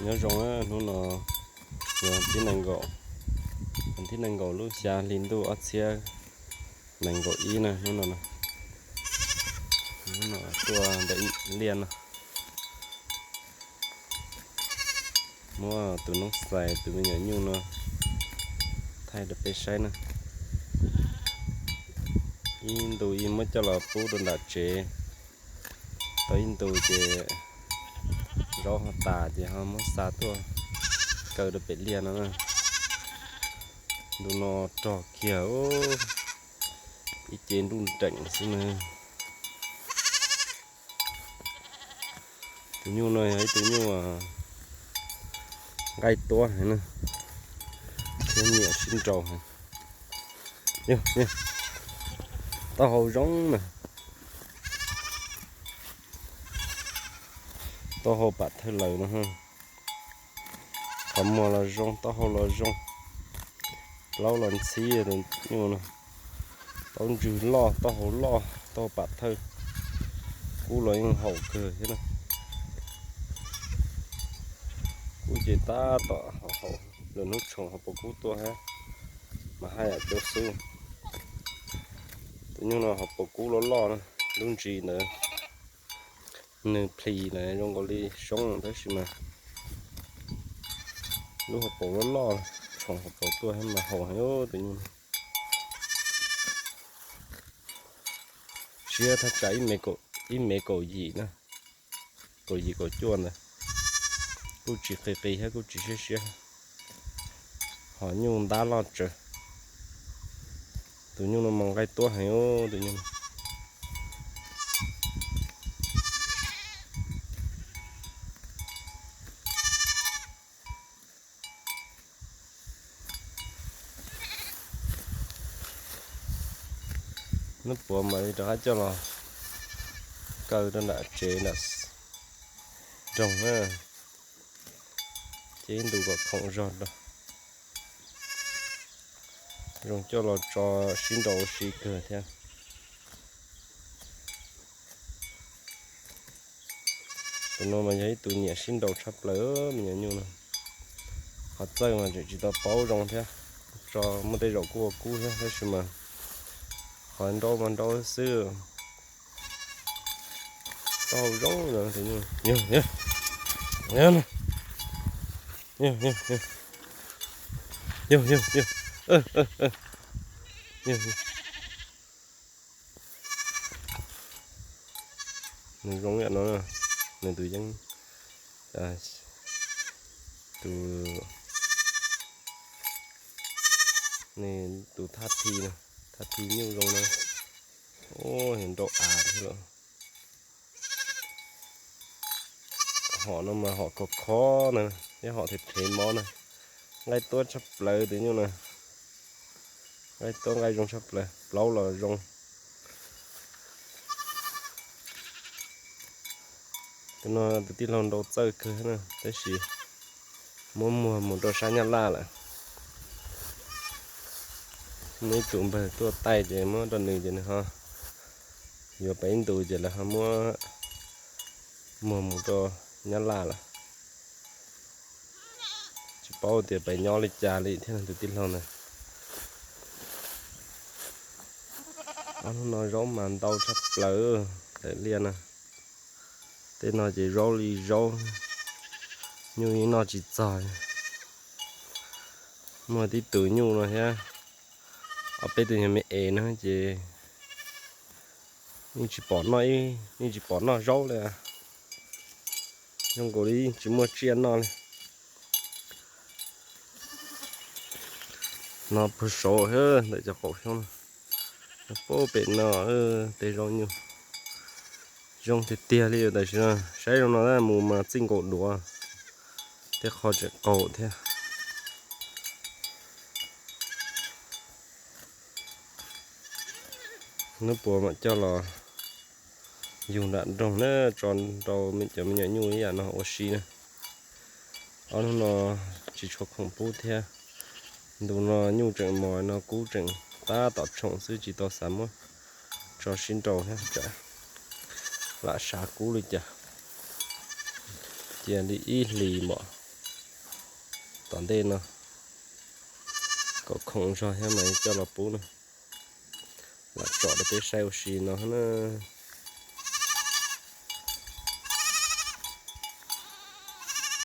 Nyob zoo, hnub no yog thib nees nkaum, thib nees nkaum lub xya hli ntuj ob txhiab nees nkaum ib na, hnub no, hnub no tuaj ntaus liaj no. Muab tus noob xais tus me nyuam nyuj no thaij rau peb saib na. Ib ntu ib muab coj los pub rau nram tsev, tau ib ntu ces zaub ho tas ces ho muab xa tuaj kaw rau pem liaj no na. Ntu no rog kiag, ib ce nruj nreem xwb na. Tus nyuj no yog ib tug nyuj nqaij tuab heev na, thiab nyiam sib nraus heev. Taub hau zoo na, taub hau pam thawj lawm no. Qhov muag los zoo, taub hau los zoo, plaub los ntxhib tus nyuj no. Taub ntswg loj, taub hau loj, taub hau pam thawj, kub los yeej haum kawg thiab na. Kub ces tab tom haum, lwm hnub tshoom hauv paus kub tuaj thiab, mas haj yam coob xwb. Tus nyuj no hauv paus kub loj loj na, lub ntsis ntawd nws plis na zoo nkaus li soob tab sis mas lub hauv paus loj loj, tshoom hauv paus tuaj thiab mas haum heev tus nyuj. Siab thaj tsam ib mev kaum yim na, kaum yim kaum cuaj ntawd, kuj tsis qis qis thiab kuj tsis siab siab. Hom nyuj ntab loj tsawv. Tus nyuj no mas nqaij tuab heev tus nyuj. Hnub puav mam li rov qab coj los kaw rau nram tsev nram nroog na, ces ib ntus kom khoom zog rau. Zoo coj los tso sib nraus ua si kawg thiab. Tus no mas yog ib tug nyiam sib nraus tshaj plaws me nyuam nyuj no. Qhov txawj mas tseem tsis tau paub zoo thiab, tso muaj tej zaum kuj ua kub thiab tab sis mas qhov nraub mas nraub xwb. Taub hau zoo, yog, yog, yog, yog, yog. Nws zoo li no, nws tus yeeb, tus, nws tus thaj thi, thaj thi nyuj zoo na. Nrau av thiab los. Hom no mas hom khov kho na, thiab hom thev thev mob na. Nqaij tuab tshaj plaws tus nyuj na. Nqaij tuab nqaij zoo tshaj plaws, plaub los zoo. Tus no tus tij laug nrau txawj kawg na, tab sis muab muag mus rau sab Nyab Laj lawm. Muaj ib tug npawg tuaj taij ces muab rau nws ces nws ho yuav peb ib ntus ces lawv ho muab muag mus rau Nyab Laj lawm. Tsis paub tias pem nyob li cas li thiab tus tij laug ntawd. Ob hnub no zaub mas ntau tshaj plaws ntawm liaj na. Tej no ces zaub li zaub, nyuj yeej noj tsis txog. Muaj tib tug nyuj no thiab, ob peb tug nyuag me es no ces yeej tsis pom noj, yeej tsis pom noj zaub li. Zoo nkaus li yeej tsis muaj tsiaj noj li. No puag saud ntawm cov qaum xyoob no, puag pem no tej zaub nyuj zoo tiag tiag li. Tam sim no saib zoo no mus mas txij nkaus duav tej qho tseem qaug thiab. Hnub puas mam coj los yug nram nroog na, tso rau cov me nyuam nyuj ib yam no ua si na. Ob hnub no tsis tshua khoom pub thiab. Ntu no nyuj tseem mos no kub tseem tab tom tshoom xwb tsis tau xav muab tso sib nrau thiab, lam sav kub li cas. Cia li ib hlis npom tom ntej no kom khoom zog thiab mas coj los pub na. Lam tsom rau peb saib ua si no na.